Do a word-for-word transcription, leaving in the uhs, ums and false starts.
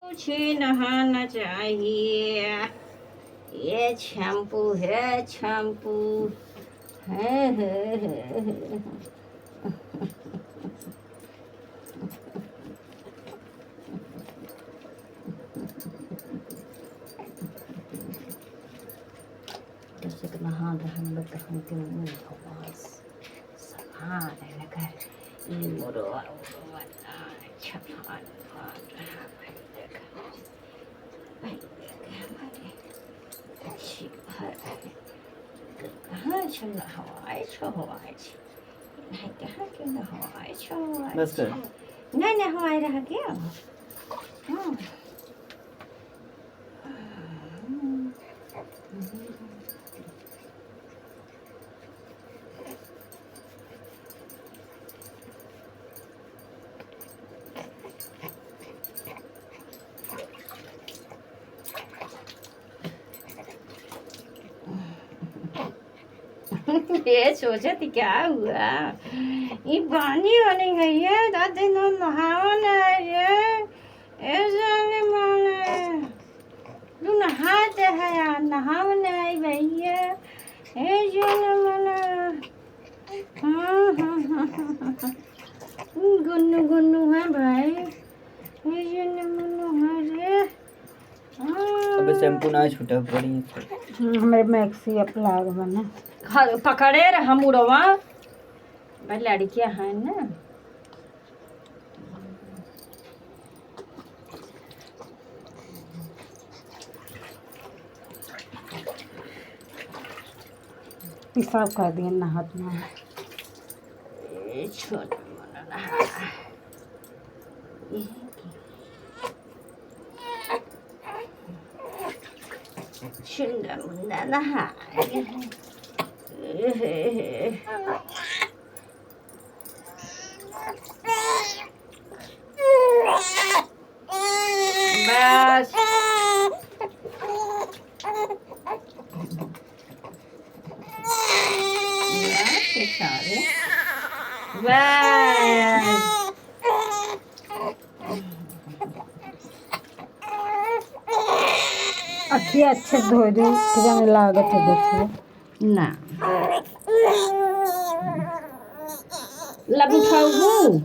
कुछ नहाना चाहिए। ये शैम्पू है, शैम्पू। है, है, है, है। जब से नहा रहन बा, तो हमके मुंह भगवान सफा रहन कर। ई मुड़वा, उड़वा ना, छफा, फा रहा है, देखा। भाई, देख, हमारे अच्छी घर है। कहाँ से नहवाए छो, हवाए छो? नहीं, कहाँ के नहवाए छो, हवाए बस कर। छो? नहीं, नहवाए रह गया। हाँ। ये सोचत क्या हुआ? ये पानी वाली गई है, दादी नो नहावन है ये। ए जाने माने, तू नहाते है यार, नहावन है भैया। ए जाने माने, हाँ, हाँ, हाँ, हाँ, हाँ। गुन्नू, गुन्नू है भाई। ए जाने माने, हाँ रे। हाँ। अबे शैम्पू ना छूटे, पड़ी है। हम्म, हमरे मैक्सी अप लाग बना। हाँ, पकड़े रहा मुड़वा। भाई लड़कियां हैं ना। पेशाब कर दिए नहात में। ए, छोट मोट नहा। छुंडा मुंडा नहा। बस। बस, ये सारे। बस। अखिया अच्छे धो दे, कि जाने लागत है देखो। ना। लब उठाऊ?